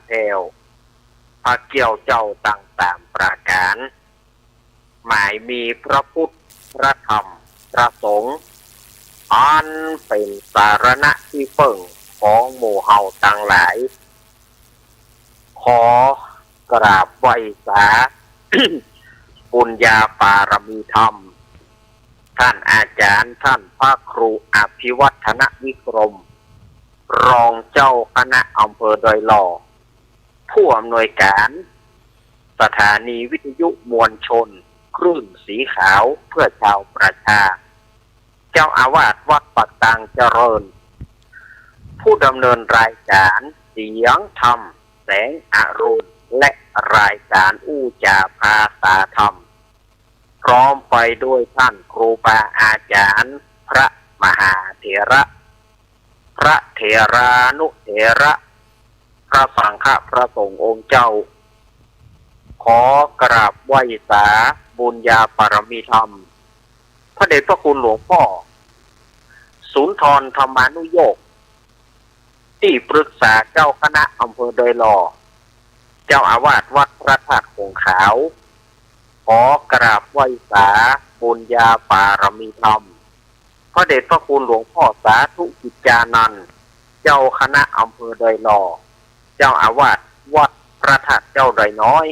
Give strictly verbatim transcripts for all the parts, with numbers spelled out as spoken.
แถว พระเกี้ยวเจ้าตังสามประก๋าน หมายมีพระพุทธ พระธรรม พระสงฆ์ อันเป๋นสรณะตี้เปิ้งของหมู่เฮาตังหลาย ขอกราบไหว้สา บุญญาปารมีธรรม ท่านอาจ๋ารย์ ท่านพระครูอภิวัฒนวิกรม รองเจ้าคณะอำเภอดอยหล่อ ผู้อำนวยก๋านสถานีวิทยุมวลชนคลื่นสีขาวเพื่อชาวประชา เจ้าอาวาสวัดปากตางเจริญ ผู้ดำเนินรายก๋านเสียงธรรมแสงอรุณ และรายก๋านอู้จ๋าภาษาธรรม พร้อมไปด้วยท่านครูบาอาจ๋ารย์ พระมหาเถระ พระเถรานุเถระ พระสังฆะ พระสงฆ์องค์เจ้า ขอกราบไหว้สาบุญญาปารมีธรรม พระเดชพระคุณหลวงพ่อ สุนทรธรรมานุโยค ตี้ปรึกษาเจ้าคณะอำเภอดอยหล่อ เจ้าอาวาสวัดพระธาตุหงส์ขาว ขอกราบไหว้สาบุญญาปารมีธรรม พระเดชพระคุณหลวงพ่อสาธุกิจจานันท์ เจ้าคณะอำเภอดอยหล่อ เจ้าอาวาสวัดพระธาตุเจ้าดอยน้อย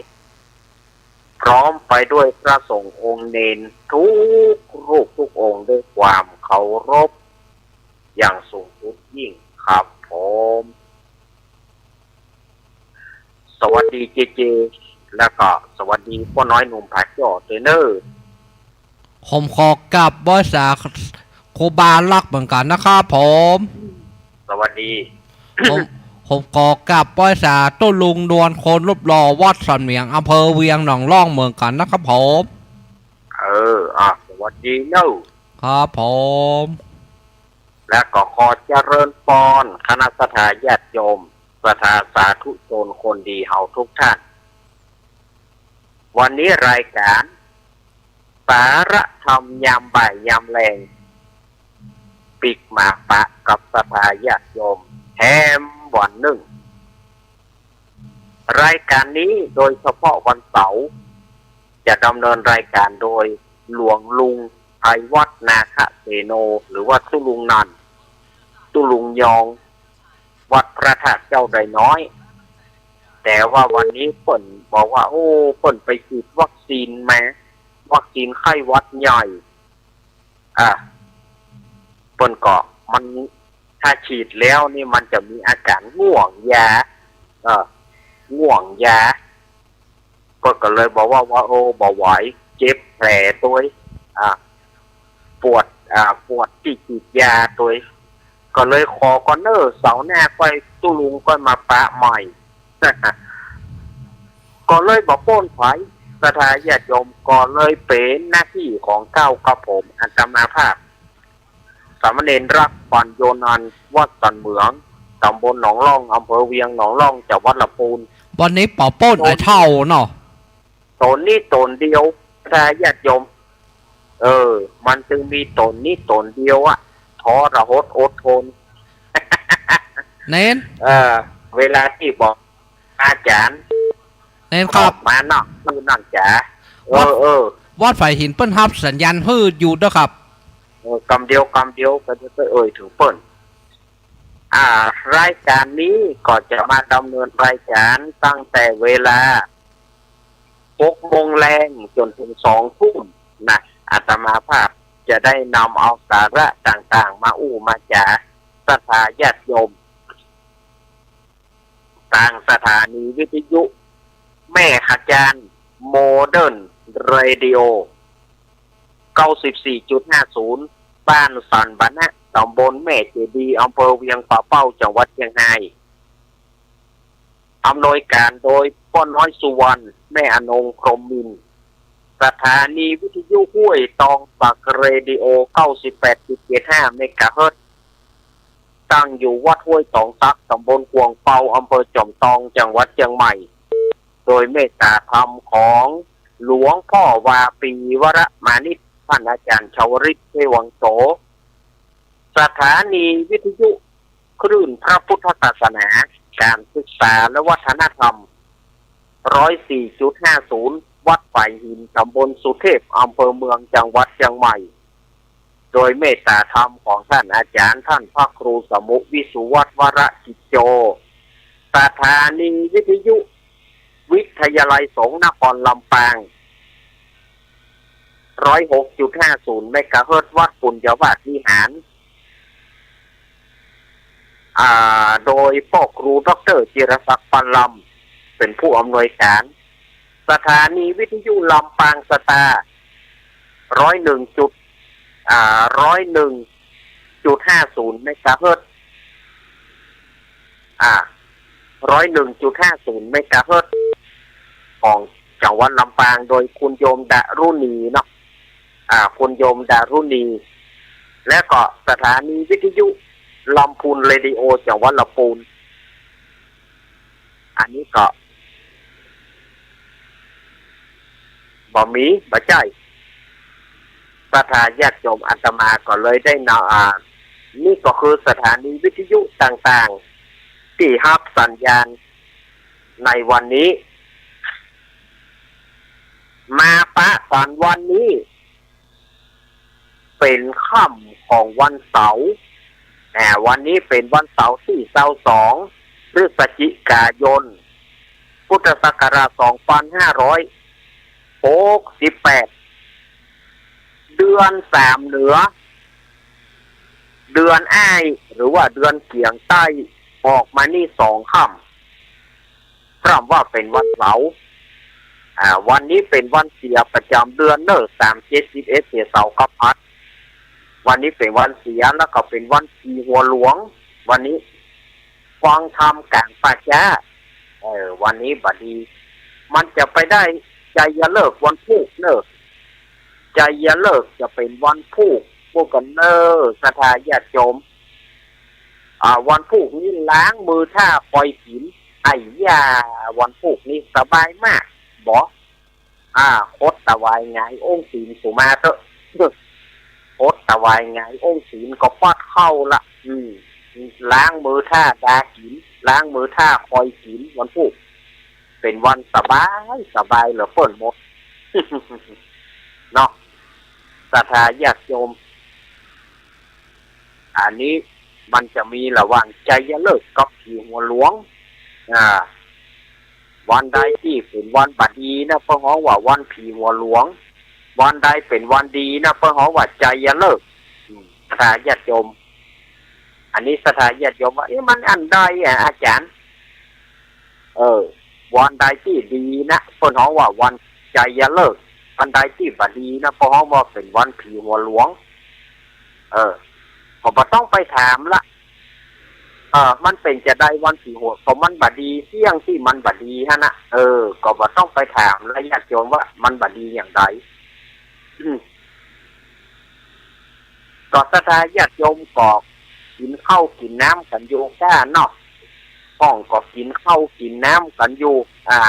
พร้อมไปด้วยพระสงฆ์องค์เณรทุกรูปทุกองค์ด้วยความเคารพอย่างสูงสุดยิ่งครับผม สวัสดีเจเจ แล้วก็สวัสดีป้อน้อยหนุ่มผาจ้อด้วยเน่อ ผมขอกราบไหว้สาครูบาลักษณ์เหมือนกั๋นนะครับผม สวัสดี ผม ผมขอกราบไหว้สาตุ๊ลุงนวลคนรูปหล่อวัดสันเหมียงอำเภอเวียงหนองล่องเหมือนกั๋นนะครับผม เออ อ่ะ สวัสดีเน่อ ครับผม และก็ขอเจริญปอนคณะศรัทธาญาติโยม ศรัทธาสาธุชนคนดีเฮาทุกท่าน วันนี้รายก๋าน สาระธรรมยามบ่ายยามแลง ปิ๊กมาปะกับศรัทธาญาติโยมแถมวันนึ่ง รายก๋านนี้โดยเฉพาะวันเสาร์ จะดำเนินรายก๋านโดยหลวงลุงไพวัฒน์ นาคเสโน หรือว่าตุ๊ลุงนันท์ ตุ๊ลุงยอง วัดพระธาตุเจ้าดอยน้อย แต่ว่าวันนี้เปิ้นบอกว่า โอ้ เปิ้นไปฉีดวัคซีนมา วัคซีนไข้หวัดใหญ่ อ่ะ เปิ้นก็ มัน ถ้าฉีดแล้วนี่มันจะมีอาก๋านง่วงยา เออ ง่วงยา เปิ้นก็เลยบอกว่า ว่า โอ้ บ่ไหว เจ็บแผลตวย อ่ะ ปวด อ่า ปวดตี้ฉีดยาตวย ก็เลยขอก่อนเน่อ เสาร์หน้าก้อยตุ๊ลุงก้อยมาปะใหม่ ก็เลยบ่ป้นไผ ศรัทธาญาติโยม ก็เลยเป๋นหน้าตี้ของเก้ากับผม อาตมาภาพ สามเณรรัก ปัญโญนันท์ วัดสันเหมือง ตำบลหนองล่อง อำเภอเวียงหนองล่อง จังหวัดลำพูน วันนี้เป๋าป้นไอ้เฒ่าเนาะ ต๋นนี้ต๋นเดียว ศรัทธาญาติโยม เออ มันจึงมีต๋นนี้ต๋นเดียวอะ ทรหดอดทน เณร เออ เวลาตี้บอกอาจ๋ารย์ เณรครับ ออกมาเนาะ คือนั่นจ๋า วัด เออ เออ วัดฝายหินเปิ้นฮับสัญญาณหื้ออยู่เด้อครับ เออ กำเดียว กำเดียว ก็จะเอ่ยเถิงเปิ้น อ่า รายก๋านนี้ก็จะมาดำเนินรายก๋านตั้งแต่เวลา หกโมงแลงจ๋นเถิงสองทุ่มนะ อาตมาภาพจะได้นำเอาสาระต่างๆ มาอู้มาจ๋า ศรัทธาญาติโยม ตางสถานีวิทยุแม่ขะจาน โมเดิร์นเรดิโอ เก้าสิบสี่จุดห้าศูนย์ บ้านสันบานะ ตำบลแม่เจดีย์ อำเภอเวียงป่าเป้า จังหวัดเจียงฮาย อำนวยก๋านโดยป้อน้อยสุวรรณ แม่อนง พรหมมินทร์ สถานีวิทยุห้วยตองสัก เรดิโอ เก้าสิบแปดจุดเจ็ดห้า เมกะเฮิรตซ์ ตั้งอยู่วัดห้วยตองสัก ตำบลขวางเปา อำเภอจอมตอง จังหวัดเจียงใหม่ โดยเมตตาธรรมของหลวงพ่อวาปี วรมานิช ท่านอาจ๋ารย์ชาวริต เทวังโส สถานีวิทยุคลื่นพระพุทธศาสนา ก๋านศึกษาและวัฒนธรรม ร้อยสี่จุดห้าศูนย์ วัดฝายหิน ต๋ำบลสุเทพ อำเภอเมือง จังหวัดเจียงใหม่ โดยเมตต๋าธรรมของต้านอาจ๋ารย์ ต้านพระครูสมุห์ วิสุวัฒน์ วรกิจโจ สถานีวิทยุวิทยาลัยสงฆ์นครลำปาง ร้อยหกจุดห้าศูนย์ เมกะเฮิรตซ์ วัดปุญญวาสวิหาร อ่า โดยป้อครูด็อกเตอร์จิรศักดิ์ ปันลำ เป๋นผู้อำนวยก๋าน สถานีวิทยุลำปางสตาร์ ร้อยหนึ่งจุด อ่า ร้อยหนึ่งจุดห้าศูนย์ เมกะเฮิรตซ์ อ่า ร้อยหนึ่งจุดห้าศูนย์ เมกะเฮิรตซ์ ของจังหวัดลำปาง โดยคุณโยมดารุณีเนาะ อ่า คุณโยมดารุณี และก็สถานีวิทยุลำพูนเรดิโอ จังหวัดลำพูน อันนี้ก็ บ่มี บ่ใจ้ ศรัทธาญาติโยม อาตมาก็เลยได้นำ อ่า นี่ก็คือสถานีวิทยุต่างๆ ตี้ฮับสัญญาณในวันนี้ มาปะกั๋นวันนี้ เป๋นค่ำของวันเสาร์ อ่า วันนี้เป๋นวันเสาร์ตี้ซาวสอง พฤศจิกายน พุทธศักราช สองปันห้าร้อยหกสิบแปด เดือนสามเหนือ เดือนอ้าย หรือว่าเดือนเกียงใต้ ออกมานี่สองค่ำ พร่ำว่าเป๋นวันเสาร์ อ่า วันนี้เป๋นวันเสียประจ๋ำเดือนเน่อ สามเจ็ดสิบเอ็ด เสียเสาร์กับพลัด วันนี้เป๋นวันเสีย แล้วก็เป๋นวันผีหัวหลวง วันนี้ฟังธรรมก๋างป่าจ๊า เออ วันนี้บ่ดี มันจะไปได้ไชยฤกษ์วันพูกเน่อ ไชยฤกษ์จะเป๋นวันพูก พูกกั๋นเน่อ ศรัทธาญาติโยม อ่า วันพูกนี้ล้างมือถ้าคอยกิ๋น ไอ้ย่า วันพูกนี้สบายมาก บ่ อ่า คดตะวายหงายองค์ศีลสูมาเต๊อะ คดตะวายหงายองค์ศีลก็ปอดเข้าละ อืม ล้างมือถ้าดากิ๋น ล้างมือถ้าคอยกิ๋น วันพูก เป๋นวันสบาย สบายเหลือเปิ้นหมด เนาะ ศรัทธาญาติโยม อันนี้มันจะมีระหว่างไชยฤกษ์กับผีหัวหลวง อ่า วันใดตี้เป๋นวันบ่ดีนะ เปิ้นฮ้องว่าวันผีหัวหลวง วันใดเป๋นวันดีนะ เปิ้นฮ้องว่าไชยฤกษ์ อืม ศรัทธาญาติโยม อันนี้ศรัทธาญาติโยมว่า เอ๊ะ มันอันใดอะอาจารย์ เออ วันใดตี้ดีนะ เปิ้นฮ้องว่าวันไชยฤกษ์ วันใดตี้บ่ดีนะ เปิ้นฮ้องว่าเป๋นวันผีหัวหลวง เออ ก็บ่ต้องไปถามละ เออ มันเป๋นจาใดวันผีหัว ก็มันบ่ดี เสี้ยงตี้มันบ่ดีหั้นนะ เออ ก็บ่ต้องไปถามละ ญาติโยมว่ามันบ่ดีอย่างใด อืม ก็ศรัทธาญาติโยมก็กิ๋นข้าวกิ๋นน้ำกั๋นอยู่ก้าเนาะ พ่องก็กิ๋นข้าวกิ๋นน้ำกั๋นอยู่ อ่า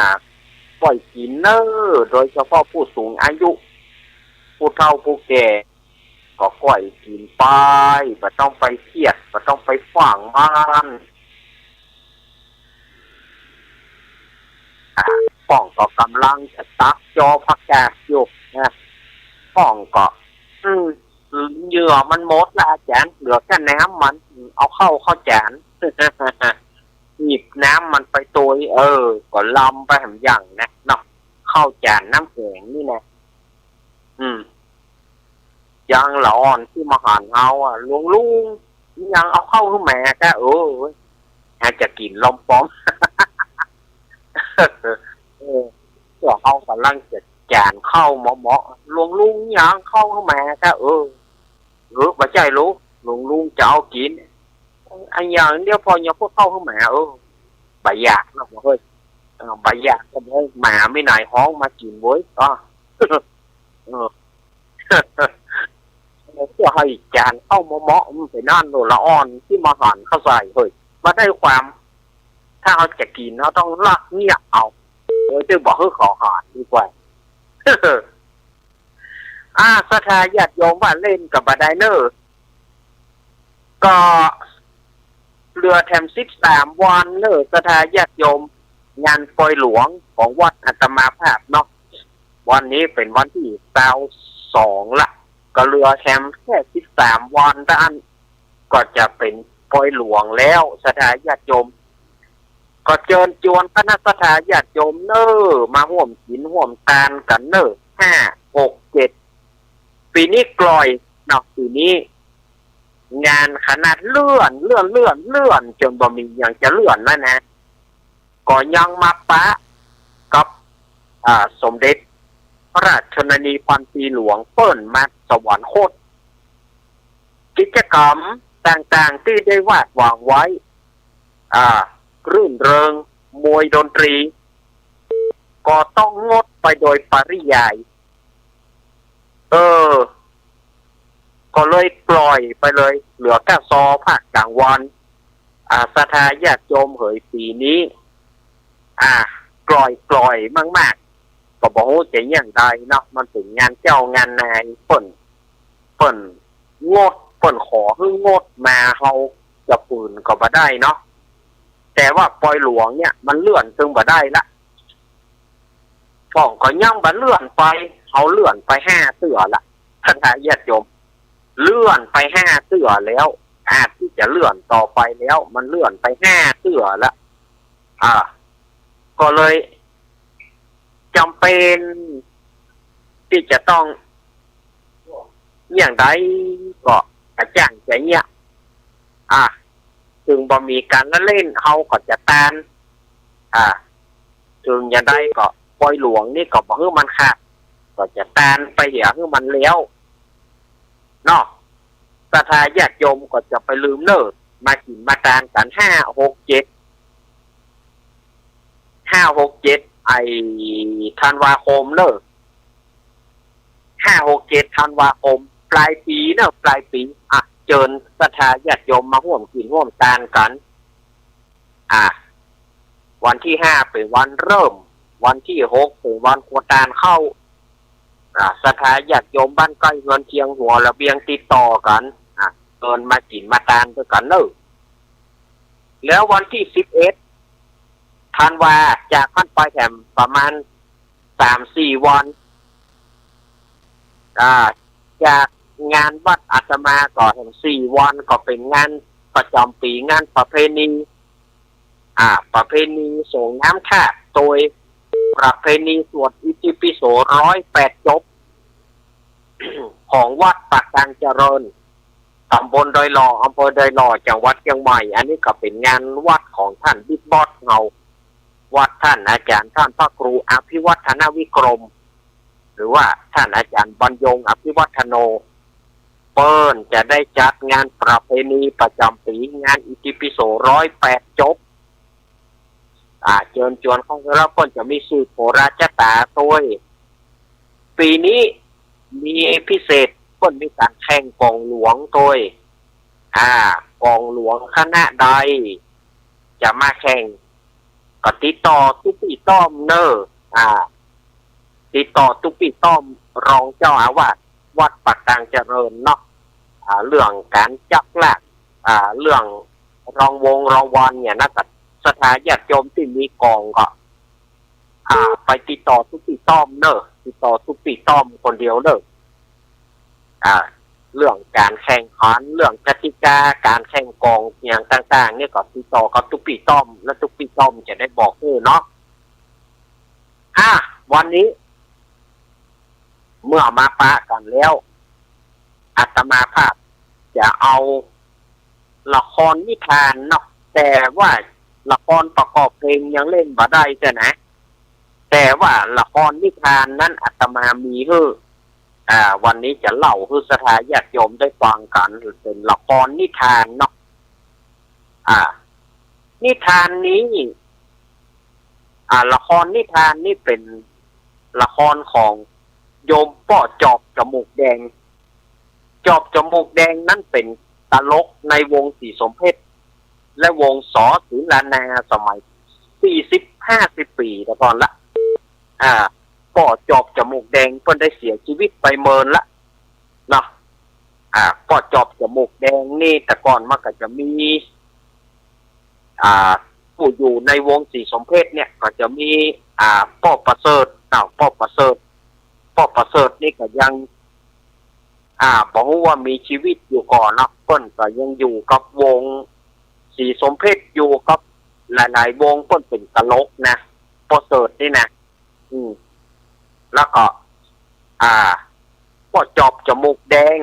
ก้อยกิ๋นเน่อ โดยเฉพาะผู้สูงอายุ ผู้เฒ่าผู้แก่ ก็ก้อยกิ๋นไป บ่ต้องไปเคียด บ่ต้องไปฟั่งมัน อ่า พ่องก็ก่ำลังจะตักจอผักกาดอยู่นะ พ่องก็ อืม เหยื่อมันหมดละอาจารย์ เหลือแค่น้ำมัน เอาเข้าเข้าจาน หยิบน้ำมันไปตวย เออ ก็ลำไปแหมอย่างนะเนาะ เข้าจานน้ำแข็งนี่นะ อืม อย่างละอ่อนตี้มาหันเฮาอะ หลวงลุง ยังเอาเข้าหื้อหมาก้า เออ หาจะกิ๋นลมปอง เออ เปื้อเฮาก่ำลังจะจานข้าวเหมาะๆ หลวงลุงยังเข้าหื้อหมาก้า เออ เออ บ่ใจ้ลูก หลวงลุงจะเอากิ๋น อันอย่างเดียวพอ ยังพวกเข้าหื้อหมา เออ บ่อยากเนาะ เฮ้ย เออ บ่อยากก็บ่ หมามีหนายฮ้องมากิ๋นเว้ย อ้อ เออ เปื้อหื้อจานข้าวเหมาะๆ มันไปนั่นโลด ละอ่อนตี้มาหันเข้าใส่ เฮ้ย บ่ได้ความ ถ้าเฮาจะกิ๋น เฮาต้องลักเยียะเอา เออ จึงบ่หื้อเขาหันดีกว่า อ่า ศรัทธาญาติโยมว่าเล่นก็บ่ได้เน่อ ก็ เหลือแถมสิบสามวันเน่อ ศรัทธาญาติโยม งานปอยหลวงของวัดอาตมาภาพเนาะ วันนี้เป๋นวันตี้ซาวสองละ ก็เหลือแถมแค่สิบสามวันเต้าอั้น ก็จะเป๋นปอยหลวงแล้ว ศรัทธาญาติโยม ก็เจิญจวนคณะศรัทธาญาติโยมเน่อ มาฮ่วมกิ๋นฮ่วมตานกั๋นเน่อ ห้า หก เจ็ด ปี๋นี้กล่อยเนาะ ปี๋นี้ งานขนาดเลื่อน เลื่อน เลื่อน เลื่อน จ๋นบ่มีหยังจะเลื่อนแล้วนะ ก็ยังมาปะกับ อ่า สมเด็จพระราชชนนีพันปีหลวงเปิ้นมาสวรรคต กิจกรรมต่างๆ ตี้ได้วาดหวังไว้ อ่า รื่นเริง มวยดนตรี ก็ต้องงดไปโดยปริยาย เออ ก็เลยปล่อยไปเลย เหลือก้าซอภาคกลางวัน อ่า ศรัทธาญาติโยมเหย ปี๋นี้ อ่า กล่อย กล่อยมากๆ ก็บ่ฮู้จะเยียะใดเนาะ มันเป๋นงานเจ้างานนาย เปิ้น เปิ้นงด เปิ้นขอหื้องดมา เฮาจะฝืนก็บ่ได้เนาะ แต่ว่าปอยหลวงเนี่ยมันเลื่อนตึงบ่ได้ละ พ่องก็ยังบ่เลื่อนไป เฮาเลื่อนไปห้าเตื้อละ ศรัทธาญาติโยม เลื่อนไปห้าเตื้อแล้ว อาจตี้จะเลื่อนต่อไปแล้ว มันเลื่อนไปห้าเตื้อละ อ่า ก็เลยจ๋ำเป๋นตี้จะต้อง เยียะใดก็กระจ่างจะเยียะ อ่า เถิงบ่มีก๋านละเล่น เฮาก็จะตาน อ่า เถิงจะใดก็ปอยหลวงนี่ก็บ่หื้อมันขาด ก็จะตานไปเหียหื้อมันแล้ว เนาะ ศรัทธาญาติโยมก็จะไปลืมเน่อ มากิ๋นมาตานกั๋น ห้า หก เจ็ด ห้า หก เจ็ด ไอ้ธันวาคมเน่อ ห้า หก เจ็ด ธันวาคม ปลายปี๋เน่อ ปลายปี๋ อ่ะ เจิญศรัทธาญาติโยมมาฮ่วมกิ๋นฮ่วมตานกั๋น อ่ะ วันตี้ห้าเป๋นวันเริ่ม วันตี้หกเป๋นวันครัวตานเข้า อ่า ศรัทธาญาติโยมบ้านใก้เฮือนเคียงหัวระเบียงติดต่อกั๋น อ่า เจิญมากิ๋นมาตานตวยกั๋นเน่อ แล้ววันตี้สิบเอ็ดธันวา จากหั้นไปแถมประมาณสามสี่วัน อ่า จากงานวัดอาตมาก็แถมสี่วัน ก็เป๋นงานประจ๋ำปี๋ งานประเพณี อ่า ประเพณีส่งน้ำธาตุ โตยประเพณีสวดอิติปิโสร้อยแปดจบ ของวัดปากตางเจริญ ต๋ำบลดอยหล่อ อำเภอดอยหล่อ จังหวัดเจียงใหม่ อันนี้ก็เป๋นงานวัดของต้านบิ๊กบอสเฮา วัดต้านอาจ๋ารย์ ต้านพระครูอภิวัฒนวิกรม หรือว่าต้านอาจ๋ารย์บรรยงอภิวัฒโน เปิ้นจะได้จัดงานประเพณีประจ๋ำปี๋ งานอิติปิโสร้อยแปดจบ อ่า เจิญจวนเข้า แล้วเปิ้นจะมีสืบโหราชะต๋าตวย ปี๋นี้มีพิเศษ เปิ้นมีก๋านแข่งก๋องหลวงตวย อ่า ก๋องหลวงคณะใดจะมาแข่ง ก็ติดต่อตุ๊ปี้ต้อมเน่อ อ่า ติดต่อตุ๊ปี้ต้อม รองเจ้าอาวาสวัดปากตางเจริญเนาะ อ่า เรื่องก๋านจับลาก อ่า เรื่องรางวงรางวัลเนี่ยนะ ก็ศรัทธาญาติโยมตี้มีก๋องก็ อ่า ไปติดต่อตุ๊ปี้ต้อมเน่อ ติดต่อตุ๊ปี้ต้อมคนเดียวเน่อ อ่า เรื่องก๋านแข่งขัน เรื่องกติกาก๋านแข่งก๋องอย่างต่างๆ เนี่ยก็ติดต่อกับตุ๊ปี้ต้อม แล้วตุ๊ปี้ต้อมจะได้บอกหื้อเนาะ อ่ะ วันนี้ เมื่อมาปะกั๋นแล้ว อาตมาภาพจะเอาละครนิทานเนาะ แต่ว่าละครประกอบเพลงยังเล่นบ่ได้เสี้ยนะ แต่ว่าละครนิทานนั้นอาตมามีหื้อ อ่า วันนี้จะเล่าหื้อศรัทธาญาติโยมได้ฟังกั๋น เป๋นละครนิทานเนาะ อ่า นิทานนี้ อ่า ละครนิทานนี้เป๋นละครของโยมป้อจอบจมูกแดง จอบจมูกแดงนั้นเป๋นตลกในวงศรีสมเพชร และวง ส.ศิลานา สมัยสี่สิบ ห้าสิบปี๋แต่ก่อนละ อ่า ป้อจอบจมูกแดงเปิ้นได้เสียจีวิตไปเมินละเนาะ อ่า ป้อจอบจมูกแดงนี่แต่ก่อนมันก็จะมี อ่า ผู้อยู่ในวงศรีสมเพชรเนี่ยก็จะมี อ่า ป้อประเสริฐ อ้าว ป้อประเสริฐ ป้อประเสริฐนี่ก็ยัง อ่า บ่ฮู้ว่ามีจีวิตอยู่ก่อเนาะ เปิ้นก็ยังอยู่กับวงศรีสมเพชร อยู่กับหลายๆ วง เปิ้นเป๋นตลกนะ ป้อประเสริฐนี่นะ อืม แล้วก็ อ่า ป้อจอบจมูกแดง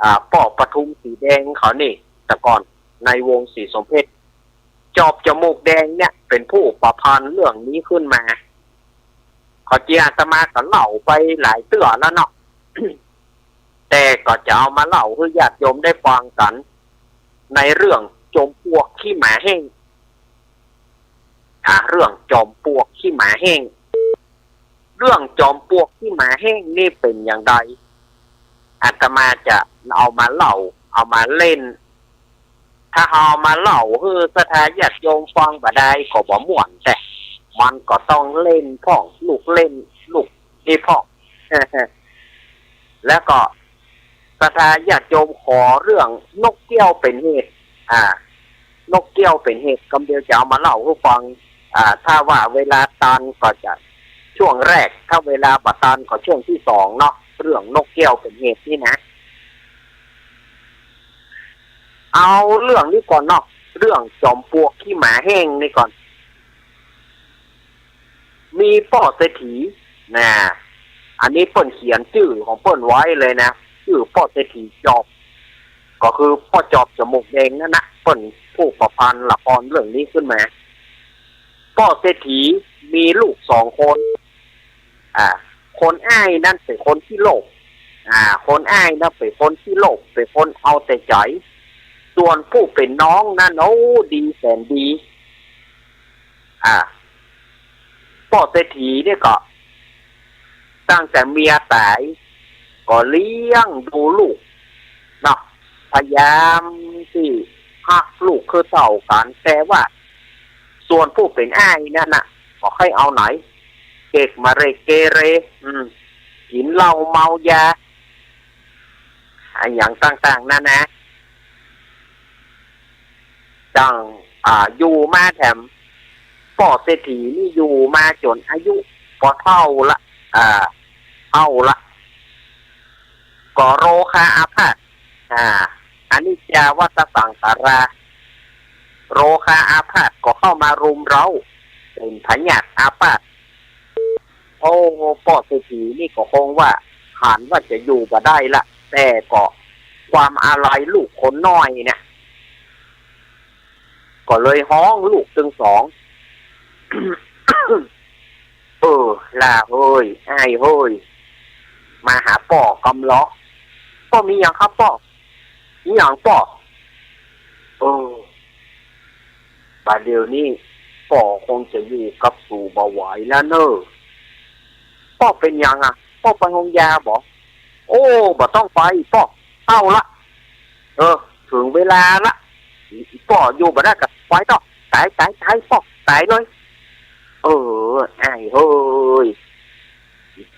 อ่า ป้อประทุมสีแดงเขานี่ แต่ก่อนในวงศรีสมเพชร จอบจมูกแดงเนี่ยเป๋นผู้ประพันธ์เรื่องนี้ขึ้นมา ข้อจริงอาตมาก็เล่าไปหลายเตื้อแล้วเนาะ แต่ก็จะเอามาเล่าหื้อญาติโยมได้ฟังกั๋น ในเรื่องจอมปลวกขี้หมาแห้ง อ่า เรื่องจอมปลวกขี้หมาแห้ง เรื่องจอมปลวกขี้หมาแห้งนี่เป๋นอย่างใด อาตมาจะเอามาเล่า เอามาเล่น ถ้าเอามาเล่าหื้อศรัทธาญาติโยมฟังบ่ดายก็บ่ม่วนแต๊ มันก็ต้องเล่นพ่อง ลูกเล่น ลูกนี่พ่อง แล้วก็ศรัทธาญาติโยมขอเรื่องนกเกี้ยวเป๋นเหตุ อ่า นกเกี้ยวเป๋นเหตุ กำเดียวจะเอามาเล่าหื้อฟัง อ่า ถ้าว่าเวลาตันก็จะ ช่วงแรก ถ้าเวลาบ่ตันก็ช่วงตี้สองเนาะ เรื่องนกเกี้ยวเป๋นเหตุนี่นะ เอาเรื่องนี้ก่อนเนาะ เรื่องจอมปลวกขี้หมาแห้งนี่ก่อน มีป้อเศรษฐีนะ อันนี้เปิ้นเขียนจื้อของเปิ้นไว้เลยนะ จื้อป้อเศรษฐีจอบ ก็คือป้อจอบจมูกแดงนั่นนะ เปิ้นผู้ประพันธ์ละครเรื่องนี้ขึ้นมา ป้อเศรษฐีมีลูกสองคน อ่า คนอ้ายนั้นเป๋นคนขี้โลภ อ่า คนอ้ายนั้นเป๋นคนขี้โลภ เป๋นคนเอาแต่ใจ๋ ส่วนผู้เป๋นน้องนั้น โอ้ ดีแสนดี อ่า ป้อเศรษฐีเนี่ยก็ ตั้งแต่เมียต๋าย ก็เลี้ยงดูลูกเนาะ พยายามตี้ฮักลูกคือเต้ากั๋น แต่ว่า ส่วนผู้เป๋นอ้ายนั่นน่ะ บ่ใค่เอาไหน เกกมะเร็งเกเร อืม กิ๋นเหล้าเมายา อะหยังต่างๆ นานา จั้ง อ่า อยู่มาแถม ป้อเศรษฐีนี่อยู่มาจ๋นอายุปอเฒ่าละ อ่า เฒ่าละ ก็โรคาอาพาธ อ่า อนิจจาวัฏฏะสังขารา โรคาอาพาธก็เข้ามารุมเร้า เป๋นพยาธิอาพาธ โอ้ ป้อเศรษฐีนี่ก็คงว่า หันว่าจะอยู่บ่ได้ละ แต่ก็ความอาลัยลูกคนน้อยเนี่ย ก็เลยฮ้องลูกตึงสอง เออ หล้าเฮย อ้ายเฮย มาหาป้อกำลอ ป้อมีหยังครับป้อ มีหยังป้อ เออ บ่าเดี่ยวนี้ป้อคงจะอยู่กับสูบ่ไหวแล้วเน่อ ป้อเป๋นหยังอะ ป้อไปโฮงยาบ่ โอ้ บ่ต้องไป ป้อเฒ่าละ เออ เถิงเวลาละ ป้ออยู่บ่ได้ก็ไปเต๊อะ ต๋าย ต๋าย ต๋าย ป้อต๋ายเลย เออ อ้ายเฮย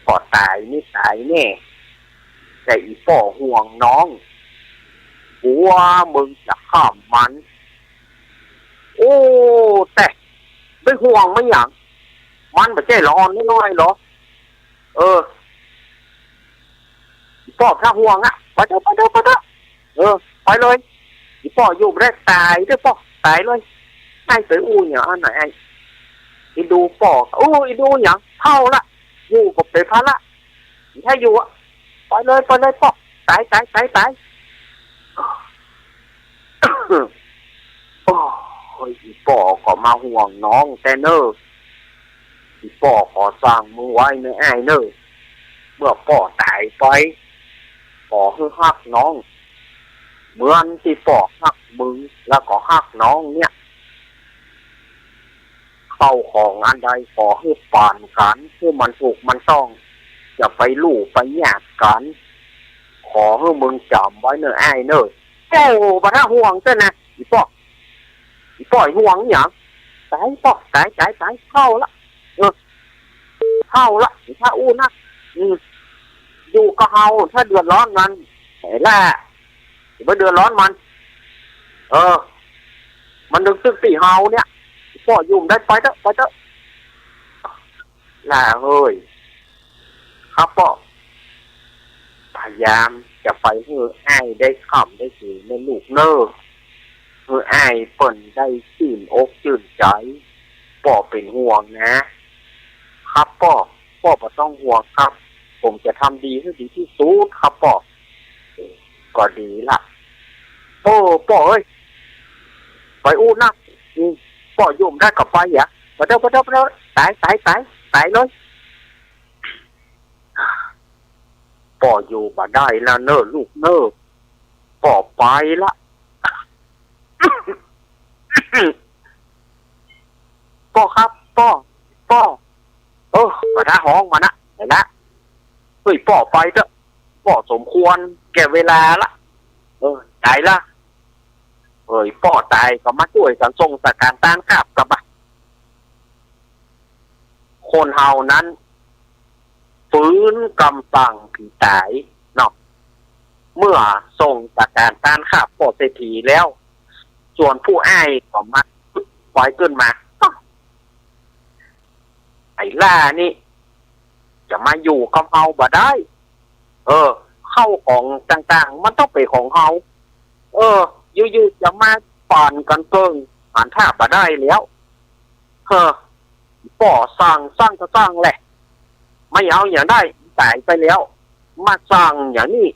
ป้อต๋ายนี่ต๋ายแน่ แต่อี่ป้อห่วงน้อง กั๋วมึงจะฆ่ามัน โอ้ แต่ไปห่วงมันหยัง มันบ่ใจ้ละอ่อนน้อยๆ เหรอ เออ ป้อถ้าห่วงอะ ไปเต๊อะ ไปเต๊อะ ไปเต๊อะ เออ ไปเลย อี่ป้ออยู่บ่ได้ ต๋ายเต๊อะป้อ ต๋ายเลย อ้ายไปอู้หยังอันไหน อ้าย อีดูป้อ อู้ อีดูหยัง เฒ่าละ อยู่ก็เป๋นภาระ ถ้าอยู่อะ ไปเลย ไปเลยป้อ ต๋าย ต๋าย ต๋าย ต๋าย โอ้ย อี่ป้อก็มาห่วงน้องแต๊เน่อ อี่ป้อขอสั่งมึงไว้เน่ออ้ายเน่อ เมื่อป้อต๋ายไป ขอหื้อฮักน้อง เหมือนตี้ป้อฮักมึง แล้วก็ฮักน้องเนี่ย เข้าของอันใดขอหื้อป๋านกั๋น หื้อมันถูกมันต้อง อย่าไปลู่ไปหยาดกั๋น ขอหื้อมึงจ๋ำไว้เน่ออ้ายเน่อ โอ้ บ่ถ้าห่วงเต๊อะนะ อี่ป้อ อี่ป้อห่วงหยัง ต๋ายป้อ ต๋าย ต๋าย ต๋าย เฒ่าละ เออ เฒ่าละ ถ้าอู้นัก อืม อยู่กับเฮา ถ้าเดือดร้อนมัน ไอ้ล่ะ บ่เดือดร้อนมัน เออ มันตึงตึกตี้เฮาเนี่ย ป้ออยู่บ่ได้ ไปเต๊อะ ไปเต๊อะ หล้าเอ้ย ครับป้อ พยายามจะไปหื้ออ้ายได้ค่ำได้คืนเน่อลูกเน่อ หื้ออ้ายเปิ้นได้จื้นอกจื้นใจ๋ ป้อเป๋นห่วงนะ ครับป้อ ป้อบ่ต้องห่วงครับ ผมจะทำดีหื้อดีตี้สุดครับป้อ ก็ดีละ โอ้ ป้อเอ้ย ไปอู้นัก อืม ป้ออยู่บ่ได้ก็ไปอะ ไปเต๊อะ ไปเต๊อะ ไปเต๊อะ ต๋าย ต๋าย ต๋าย ต๋ายเลย ป้ออยู่บ่ได้แล้วเน่อลูกเน่อ ป้อไปละ ป้อครับ ป้อ ป้อ เออ บ่ต้าฮ้องมันนะ ไปละ เฮ้ย ป้อไปเต๊อะ ป้อสมควรแก่เวลาละ เออ ต๋ายละ เฮ้ย ป้อต๋ายก็มาจ้วยกั๋นส่งสการต้านคาบกะบะ คนเฮานั้น ฝืนกำสั่งผีต๋ายเนาะ เมื่อส่งสการต้านคาบป้อเศรษฐีแล้ว ส่วนผู้อ้ายก็มา ปอยขึ้นมา ไอ้หล้านี่ จะมาอยู่กับเฮาบ่ได้ เออ เข้าของต่างๆ มันต้องเป๋นของเฮา เออ อยู่ๆ จะมาป่านกั๋นเกิ่ง หันท่าบ่ได้แล้ว เออ ป้อสั่ง สั่งก็สั่งแหละ ไม่เอาอย่างใด ต๋ายไปแล้ว มาสั่งอย่างนี้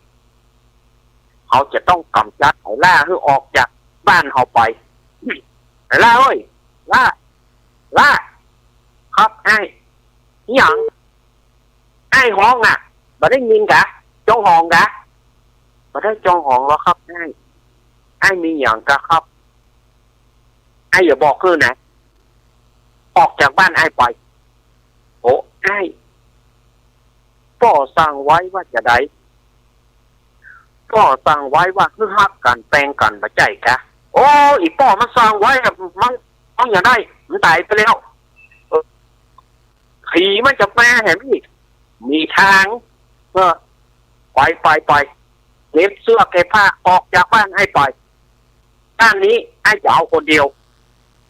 เฮาจะต้องก๋ำจัดไอ้หล้าหื้อออกจากบ้านเฮาไป ไอ้หล้าเอ้ย หล้า หล้า ครับอ้าย อิหยัง อ้ายฮ้องอะ บ่ได้ยินกา จ้องฮ้องกา บ่ได้จ้องฮ้องหรอกครับอ้าย อ้ายมีหยังกาครับ อ้ายอย่าบอกหื้อนะ ออกจากบ้านอ้ายไป โอ้ อ้าย ป้อสั่งไว้ว่าจาใด ป้อสั่งไว้ว่าหื้อฮักกั๋นแปงกั๋นบ่ใจ้กา โอ้ อีป้อมันสั่งไว้อะ มัน มันอย่างใด มันต๋ายไปแล้ว เออ ผีมันจะมาแหมนี่ มีตาง เออ ไป ไป ไป เก็บเสื้อเก็บผ้าออกจากบ้านอ้ายไป บ้านนี้อ้ายจะเอาคนเดียว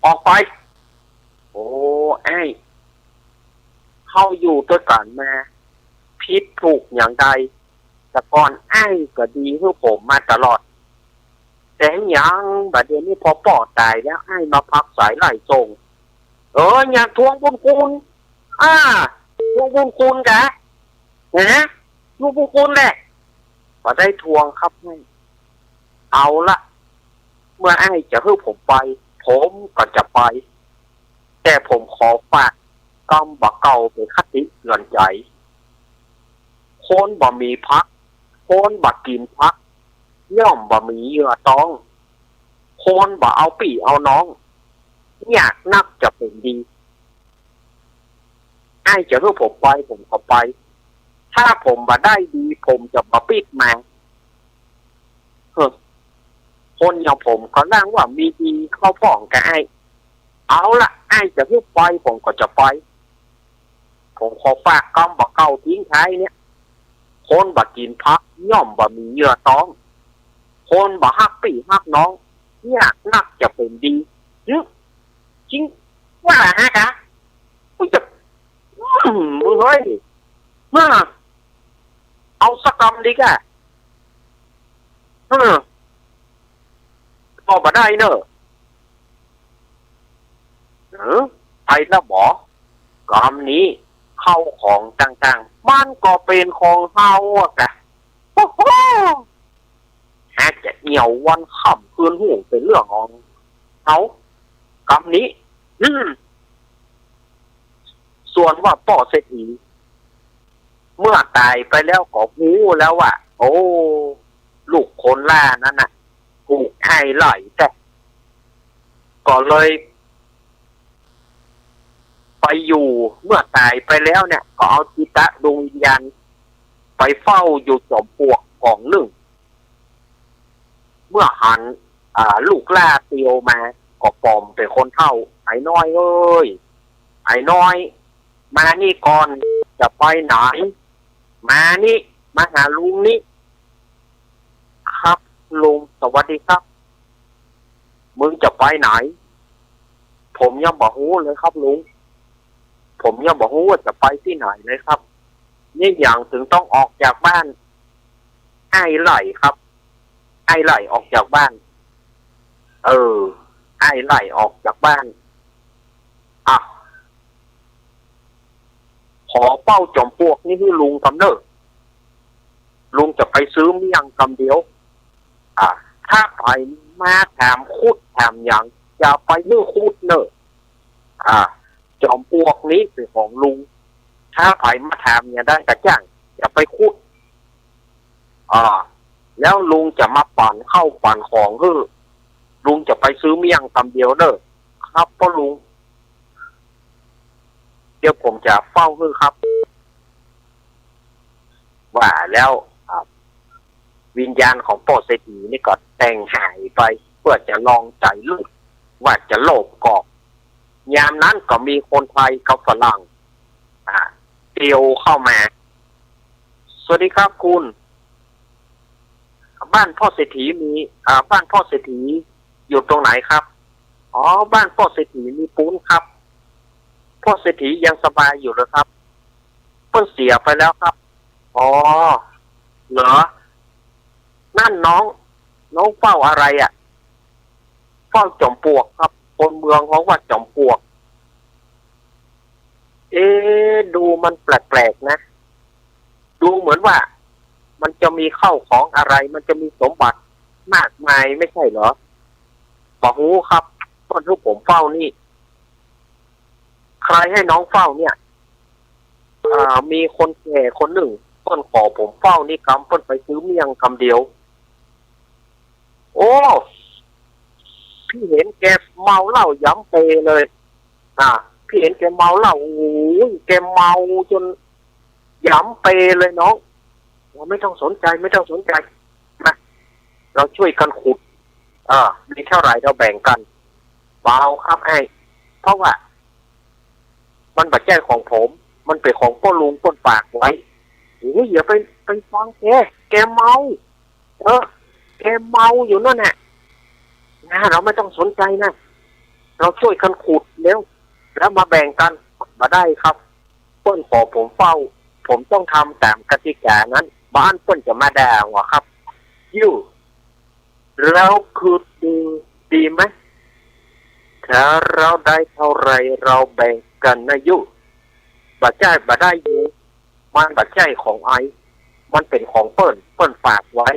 ออกไป โอ้ อ้าย เฮาอยู่ตวยกั๋นมา ผิดถูกอย่างใด แต่ก่อนอ้ายก็ดีหื้อผมมาตลอด แต่หยังบ่าเดี่ยวนี้พอป้อต๋ายแล้วอ้ายมาผลักไสไล่ส่ง เออ อยากทวงบุญคุณ อ่า ทวงบุญคุณกา ฮะ ทวงบุญคุณแหละ บ่ได้ทวงครับอ้าย เอาละ เมื่ออ้ายจะหื้อผมไป ผมก็จะไป แต่ผมขอฝากกำบ่าเก่าเป๋นคติเตือนใจ๋ คนบ่มีผัก คนบ่กิ๋นผัก ย่อมบ่มีเหยื่อตอง คนบ่เอาปี้เอาน้อง ยากนักจะเป๋นดี อ้ายจะหื้อผมไป ผมก็ไป ถ้าผมบ่ได้ดี ผมจะบ่ปิ๊กมา เฮ้อ คนอย่างผมก็ล่างว่ามีดีเข้าพ่องกาอ้าย เอาละ อ้ายจะหื้อไป ผมก็จะไป ผมขอฝากกำบ่าเก่าทิ้งท้ายเนี่ย คนบ่กิ๋นผัก ย่อมบ่มีเหยื่อตอง คนบ่ฮักปี้ฮักน้อง ยากนักจะเป๋นดี หึ จริงว่าฮะกะ มึงจะ อืม มึงเฮ้ย มา เอาสักกำดีกะ เออ ก็บ่ได้เนอะ เออ ไปละบ่ กำนี้ เข้าของต่างๆ มันก็เป๋นของเฮาอะกะ โอ้โห หากจะเหี่ยววันค่ำคืนฮู้เป๋นเรื่องของเฮา กำนี้ อืม ส่วนว่าป้อเศรษฐี เมื่อต๋ายไปแล้วก็ฮู้แล้วว่า โอ้ ลูกคนหล้านั้นน่ะ ถูกอ้ายไล่แต๊ ก็เลย ไปอยู่ เมื่อต๋ายไปแล้วเนี่ย ก็เอาจิตดวงวิญญาณ ไปเฝ้าอยู่จอมปลวกก๋องนึ่ง เมื่อหัน อ่า ลูกหล้าเตียวมา ก็ป๋อมเป๋นคนเฒ่า ไอ้น้อยเอ้ย ไอ้น้อย มานี่ก่อน จะไปไหน มานี่ มาหาลุงนี่ ครับลุง สวัสดีครับ มึงจะไปไหน ผมยังบ่ฮู้เลยครับลุง ผมยังบ่ฮู้ว่าจะไปตี้ไหนเลยครับ เนี่ยหยังเถิงต้องออกจากบ้าน อ้ายไล่ครับ อ้ายไล่ออกจากบ้าน เออ อ้ายไล่ออกจากบ้าน อ่ะ ขอเป้าจ๋อมปลวกนี่หื้อลุงกำเน่อ ลุงจะไปซื้อเมี่ยงกำเดียว อ่ะ ถ้าใผมาถามขุดถามหยัง อย่าไปหื้อขุดเน่อ อ่ะ จ๋อมปลวกนี้เป๋นของลุง ถ้าใผมาถามหยังได้กระจ่าง อย่าไปขุด อ่า แล้วลุงจะมาปั๋นข้าวปั๋นของหื้อ ลุงจะไปซื้อเมี่ยงกำเดียวเน่อ ครับป้อลุง เดี๋ยวผมจะเฝ้าหื้อครับ ว่าแล้ว อ่า วิญญาณของป้อเศรษฐีนี่ก็แต่งหายไป เปื้อจะลองใจ๋ลูก ว่าจะโลภก่อ ยามนั้นก็มีคนไทยกับฝรั่ง อ่า เตียวเข้ามา สวัสดีครับคุณ บ้านป้อเศรษฐีมี อ่า บ้านป้อเศรษฐีอยู่ตรงไหนครับ อ๋อ บ้านป้อเศรษฐีมีปู๊นครับ ป้อเศรษฐียังสบายอยู่เหรอครับ เปิ้นเสียไปแล้วครับ อ๋อ เหรอ นั่นน้อง น้องเฝ้าอะไรอะ เฝ้าจ๋อมปลวกครับ คนเมืองฮ้องว่าจ๋อมปลวก เอ๊ะ ดูมันแปลกๆ นะ ดูเหมือนว่า มันจะมีข้าวของอะไร มันจะมีสมบัติมากมายไม่ใช่เหรอ บ่ฮู้ครับ เปิ้นหื้อผมเฝ้านี่ ใครให้น้องเฝ้าเนี่ย อ่า มีคนแก่คนนึ่ง เปิ้นขอผมเฝ้านี่กำ เปิ้นไปซื้อเมี่ยงกำเดียว โอ้ พี่เห็นแกเมาเหล้าหยำเปเลย อ่า พี่เห็นแกเมาเหล้า โอ้ย แกเมาจ๋นหยำเปเลยน้อง ไม่ต้องสนใจ๋ ไม่ต้องสนใจ๋ มา เราช่วยกั๋นขุด เออ มีเต้าไหร่เราแบ่งกั๋น บ่เอาครับอ้าย เพราะว่า มันบ่ใจ้ของผม มันเป๋นของป้อลุงเปิ้นฝากไว้ โอ้ย อย่าไป ไปฟังแก แกเมา เออ แกเมาอยู่นั่นแหละ นะ เราไม่ต้องสนใจ๋นะ เราช่วยกั๋นขุดเร็ว แล้วมาแบ่งกั๋น บ่ได้ครับ เปิ้นขอผมเฝ้า ผมต้องทำต๋ามกติกานั้น บ่อั้นเปิ้นจะมาด่าหัวครับ อยู่ เราขุดดูดีไหม ถ้าเราได้เท่าไหร่เราแบ่งกั๋นนะอยู่ บ่ใจ้ บ่ได้อยู่ มันบ่ใจ้ของอ้าย มันเป๋นของเปิ้น เปิ้นฝากไว้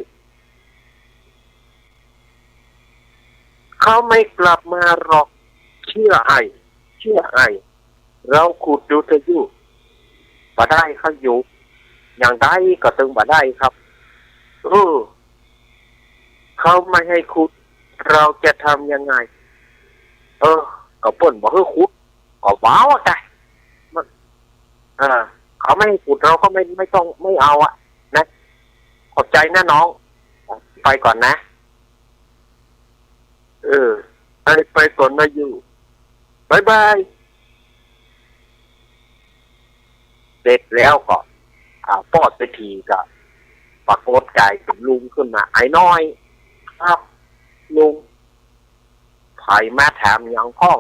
เขาไม่กลับมาหรอก เชื่ออ้าย เชื่ออ้าย เราขุดดูเถอะอยู่ บ่ได้ครับอยู่ อย่างใดก็ตึงบ่ได้ครับ เออ เขาไม่ให้ขุด เราจะทำยังไง เออ ก็เปิ้นบ่หื้อขุด ก็บ่เอาอะกะ มัน เออ เขาไม่ให้ขุด เราก็ไม่ ไม่ต้อง ไม่เอาอะ นะ ขอบใจ๋นะน้อง ไปก่อนนะ เออ ไป ไปก่อนนะอยู่ บ๊ายบาย เสร็จแล้วก็ อ่า ป้อเศรษฐีก็ปรากฏก๋ายเป๋นลุงขึ้นมา อ้ายน้อย ครับ ลุง ใผมาถามหยังพ่อง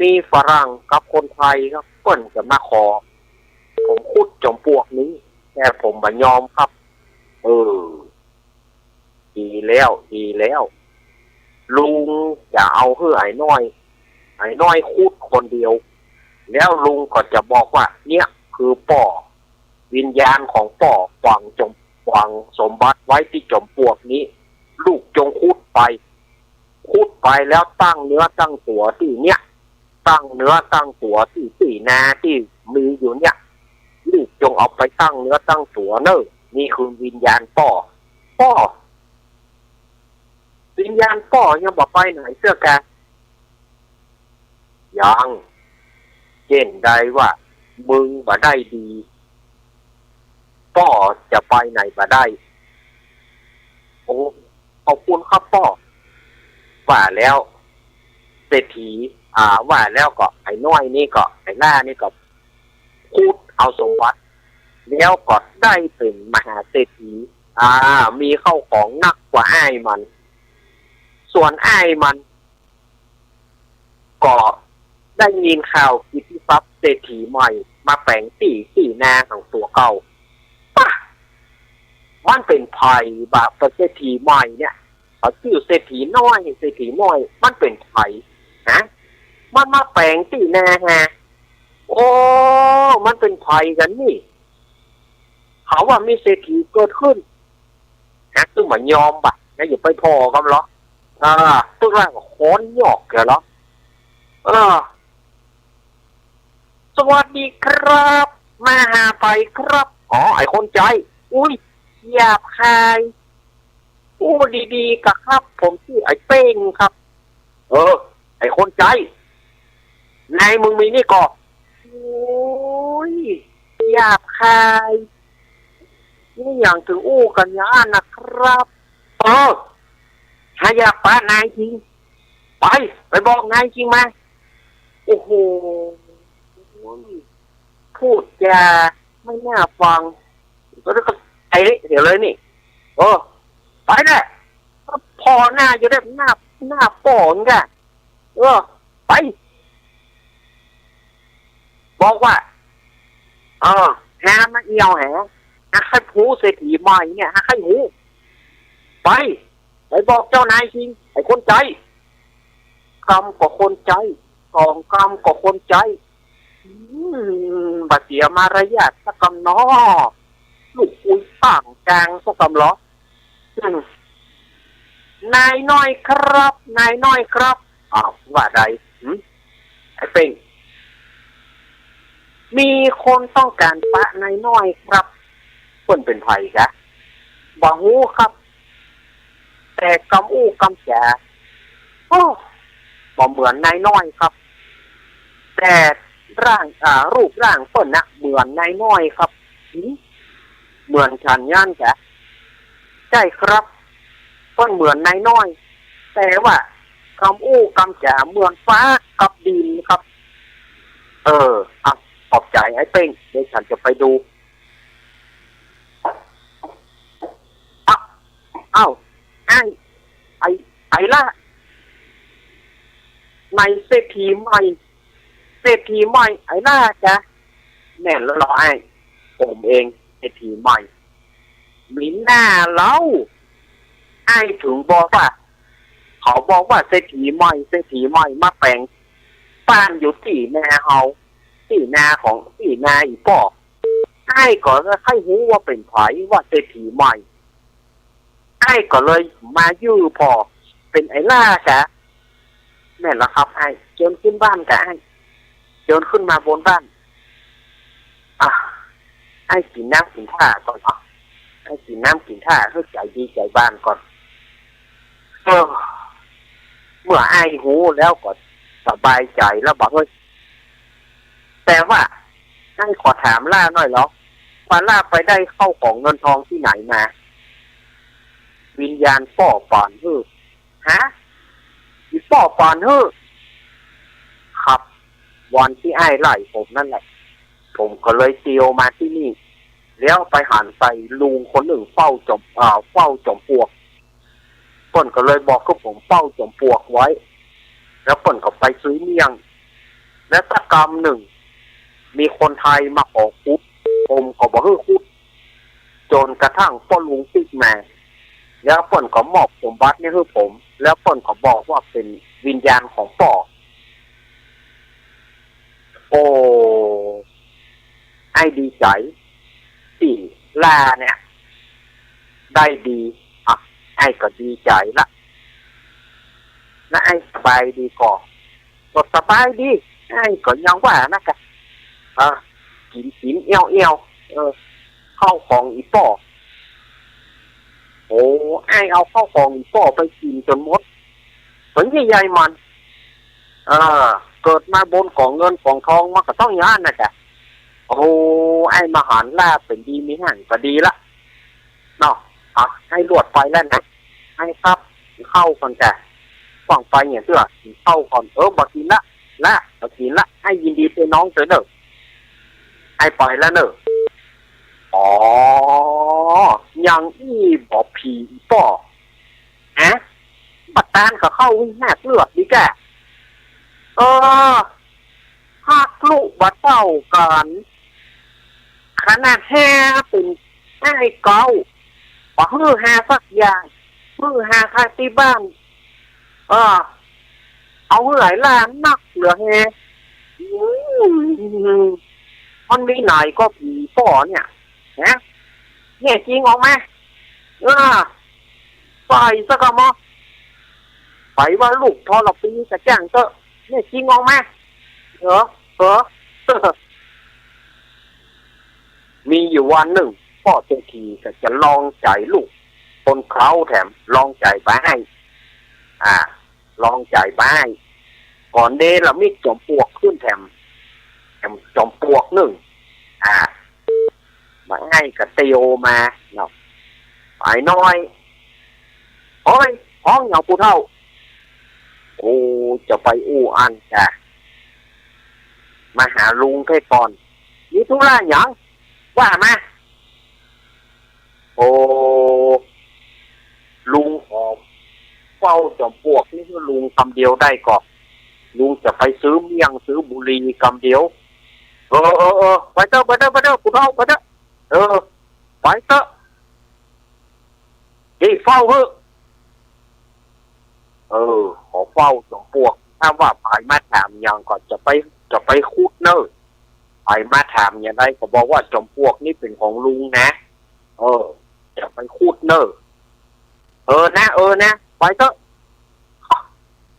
มีฝรั่งกับคนไทยครับ เปิ้นจะมาขอผมขุดจ๋อมปลวกนี้ แต่ผมบ่ยอมครับ เออ ดีแล้ว ดีแล้ว ลุงจะเอาหื้ออ้ายน้อย อ้ายน้อยขุดคนเดียว แล้วลุงก็จะบอกว่า เนี่ยคือป้อ วิญญาณของป้อ ฝังจ๋อม ฝังสมบัติไว้ตี้จ๋อมปลวกนี้ ลูกจงขุดไป ขุดไปแล้วตั้งเนื้อตั้งตั๋วตี้เนี่ย ตั้งเนื้อตั้งตั๋วตี้ ตี้นาตี้มีอยู่เนี่ย ลูกจงเอาไปตั้งเนื้อตั้งตั๋วเน่อ นี่คือวิญญาณป้อ ป้อ วิญญาณป้อยังบ่ไปไหนเตื้อกา ยัง เจ้นใดว่า มึงบ่ได้ดี ป้อจะไปไหนบ่ได้ โอ้ ขอบคุณครับป้อ ว่าแล้ว เศรษฐี อ่า ว่าแล้วก็อ้ายน้อยนี่ก็ อ้ายหล้านี่ก็ ขุดเอาสมบัติ แล้วก็ได้เป๋นมหาเศรษฐี อ่า มีข้าวของนักกว่าอ้ายมัน ส่วนอ้ายมัน ก็ได้ยินข่าวกิตติศัพท์เศรษฐีใหม่มาแป๋งตี้ ตี้นาของตั๋วเก่า ปะ มันเป๋นใผบ่า เป๋นเศรษฐีใหม่เนี่ย เขาจื้อเศรษฐีน้อย เศรษฐีน้อย มันเป๋นใผ ฮะ มันมาแป๋งตี้นาฮะ โอ้ มันเป๋นใผกั๋นนี่ เขาว่ามีเศรษฐีเกิดขึ้น ฮะ ตึงบ่ยอมบ่า นะ อย่าไปผ่อก่ำลอ อ่า ตึงว่าก็ค้อนหยอกแกลอ เออ สวัสดีครับ มาหาใผครับ อ๋อ ไอ้คนใจ๊ อุ๊ย หยาบคาย อู้ดีๆ กะครับ ผมจื้อไอ้เป้งครับ เออ ไอ้คนใจ๊ นายมึงมีนี่ก่อ โอ้ย หยาบคาย นี่หยังตึงอู้กั๋นอย่างนั้นนะครับ เออ หาอยากปะนายจริง ไป ไปบอกนายจริงมา โอ้โห พูดจาไม่น่าฟัง ก็ ก็ไอ้นี่เดี๋ยวเลยนี่ เออ ไปแหละ ก็ผ่อหน้าอยู่ได้ หน้า หน้าป้อมึงกะ เออ ไป บอกว่า เออ หามาเอี่ยวแห หาใค่ฮู้เศรษฐีใหม่เนี่ย หาใค่ฮู้ ไป ไปบอกเจ้านายจริง ไอ้คนใจ๊ กำก็คนใจ๊ สองกำก็คนใจ๊ อืม บ่เสียมารยาทสักกำน้อ ลูกคุยต่างกลางสักกำลอ อืม นายน้อยครับ นายน้อยครับ อ้าว ว่าใด หึ ไอ้เป้ง มีคนต้องก๋านปะนายน้อยครับ เปิ้นเป๋นใผกะ บ่ฮู้ครับ แต่กำอู้กำจ๋า โอ้ บ่เหมือนนายน้อยครับ แต่ร่าง อ่า รูปร่างเปิ้นนะ เหมือนนายน้อยครับ หึ เหมือนฉันอย่างนั้นกะ ใจ้ครับ เปิ้นเหมือนนายน้อย แต่ว่ากำอู้กำจ๋าเหมือนฟ้ากับดินครับ เออ อ่ะ ขอบใจ๋ไอ้เป้ง เดี๋ยวฉันจะไปดู อ้าว อ้าว ไอ้ ไอ้ ไอ้ล่า ในเศรษฐีใหม่ เศรษฐีใหม่ ไอ้ล่ากะ แม่นแล้วลอไอ้ ผมเอง เศรษฐีใหม่ มีหน้าเล่า ไอ้ถึงบอกว่า เขาบอกว่าเศรษฐีใหม่ เศรษฐีใหม่มาแป๋งบ้านอยู่ตี้นาเฮา ตี้นาของ ตี้นาอี่ป้อ ไอ้ก็ใค่ฮู้ว่าเป๋นใผ ว่าเศรษฐีใหม่ ไอ้ก็เลยมายื้อผ่อ เป๋นไอ้ล่ากะ แม่นแล้วครับไอ้ เจิญขึ้นบ้านกะไอ้ เจิญขึ้นมาบนบ้าน อ่ะ ไอ้กิ๋นน้ำกิ๋นท่าก่อนเนาะ ไอ้กิ๋นน้ำกิ๋นท่าหื้อใจ๋ดีใจ๋บานก่อน เออ เมื่อไอ้ฮู้แล้วก็สบายใจ๋แล้วบ่าเฮ้ย แต่ว่าไอ้ขอถามล่าหน่อยลอ ว่าล่าไปได้เข้าของเงินทองตี้ไหนมา วิญญาณป้อป๋านหื้อ ฮะ อี่ป้อป๋านหื้อ ครับ วันตี้ไอ้ไล่ผมนั่นแหละ ผมก็เลยเตียวมาตี้นี่ แล้วไปหันใส่ลุงคนนึ่งเฝ้าจอม อ่า เฝ้าจอมปลวก เปิ้นก็เลยบอกกับผมเฝ้าจอมปลวกไว้ แล้วเปิ้นก็ไปซื้อเมี่ยง แล้วสักกำนึ่ง มีคนไทยมาขอขุด ผมก็บ่หื้อขุด จ๋นกระทั่งป้อลุงปิ๊กมา แล้วเปิ้นก็มอบสมบัตินี่หื้อผม แล้วเปิ้นก็บอกว่าเป๋นวิญญาณของป้อ โอ้ ไอ้ดีใจ๋ ตี้ล่าเนี่ย ได้ดี อ่ะ ไอ้ก็ดีใจ๋ละ แล้วไอ้สบายดีก่อ ก็สบายดี ไอ้ก็ยังว่านะกะ เออ กิ๋นกิ๋นเอี้ยวเอี้ยว เออ เข้าของอี่ป้อ โอ้ ไอ้เอาเข้าของอี่ป้อไปกิ๋นจ๋นหมด เป๋นใหญ่ใหญ่มัน เออ เกิดมาบนก๋องเงินก๋องทองมันก็ต้องอย่างนั้นนะจ๊ะ โอ้ ไอ้มาหันล่าเป๋นดีมีแฮงก็ดีละ เนาะ อ่ะ ไอ้ลวดไปแล้วนะ ไอ้ครับ เข้าก่อนจ้ะ ฟั่งไปเนี่ยเตื้อ เข้าก่อน เออ บ่กิ๋นละ ละ บ่กิ๋นละ ไอ้ยินดีตวยน้องตวยเน่อ ไอ้ไปแล้วเน่อ อ๋อ ยังอี้บ่ผีป้อ ฮะ บ่ตานก็เข้าวิหารเลือดดีกะ เออ ฮักลูกบ่เต้ากั๋น ขนาดแฮ่เป๋นอ้ายเก๊า บ่หื้อหาสักอย่าง หื้อหาข้างตี้บ้าน เออ เอาหื้อหลายล้านนักเหลือแฮ่ อืม มันมีไหนก็ผีป้อเนี่ย ฮะ แน่จริงออกมา เออ ใส่ซะก่อมอ ไปว่าลูกทรพีกระจ่างเต๊อะ แน่จริงออกมา เออ เออ มีอยู่วันนึ่ง ป้อเศรษฐีก็จะลองใจ๋ลูกคนเก๊าแถม ลองใจ๋บ่าอ้าย อ่า ลองใจ๋บ่าอ้าย ก่อนเดละมิดจอมปลวกขึ้นแถม แถมจอมปลวกนึ่ง อ่า บ่าอ้ายก็เตียวมาเนาะ อ้ายน้อย โอ๊ย ฮ้องหยังปู่เฒ่า กูจะไปอู้อั้นจ้ะ มาหาลุงแค่ก่อน มีธุระหยัง ว่ามา โอ้ ลุงขอเฝ้าจอมปลวกนี่หื้อลุงกำเดียวได้ก่อ ลุงจะไปซื้อเมี่ยงซื้อบุหรี่กำเดียว เออ เออ เออ ไปเต๊อะ ไปเต๊อะ ไปเต๊อะ ปู่เฒ่า ไปเต๊อะ เออ ไปเต๊อะ เฮ้ย เฝ้าเหอะ เออ ขอเฝ้าจอมปลวก ถ้าว่าใผมาถามหยังก็จะไป จะไปขุดเน่อ ใผมาถามหยังใดก็บอกว่าจอมปลวกนี่เป๋นของลุงนะ เออ จะไปขุดเน่อ เออนะ เออนะ ไปเต๊อะ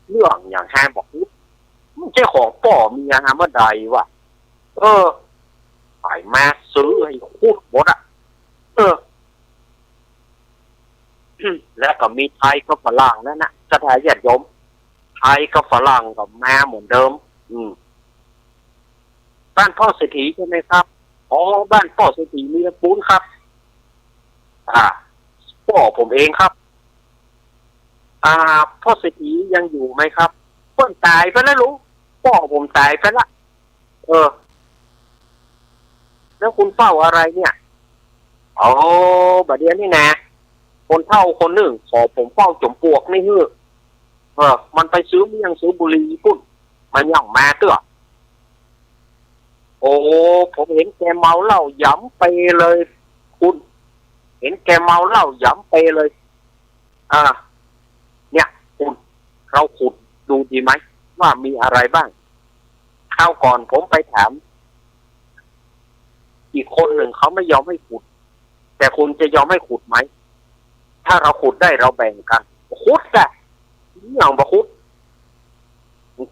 เรื่องหยังฮะบ่ขุด มันใจ้ของป้อเมียฮะเมื่อใดวะ เออ ใผมาซื้อหื้อขุดหมดอะ เออ แล้วก็มีไทยกับฝรั่งนั่นนะ ศรัทธาญาติโยม ไทยกับฝรั่งก็มาเหมือนเดิม อืม บ้านป้อเศรษฐีใช่ไหมครับ อ๋อ บ้านป้อเศรษฐีมีตะปูนครับ อ่า ป้อผมเองครับ อ่า ป้อเศรษฐียังอยู่ไหมครับ เปิ้นต๋ายไปแล้วลุง ป้อผมต๋ายไปละ เออ แล้วคุณเฝ้าอะไรเนี่ย อ๋อ บ่าเดี่ยวนี้นะ คนเฒ่าคนนึ่งขอผมเฝ้าจอมปลวกนี่หื้อ เออ มันไปซื้อเมี่ยงซื้อบุหรี่ปุ้น มันยังมาเตื้อ โอ้ ผมเห็นแกเมาเหล้าหยำเปเลย คุณ เห็นแกเมาเหล้าหยำเปเลย อ่า เนี่ย คุณ เราขุดดูดีไหม ว่ามีอะไรบ้าง คราวก่อนผมไปถาม อีกคนหนึ่งเขาไม่ยอมให้ขุด แต่คุณจะยอมให้ขุดไหม ถ้าเราขุดได้เราแบ่งกัน ขุดกะ หยังบ่ขุด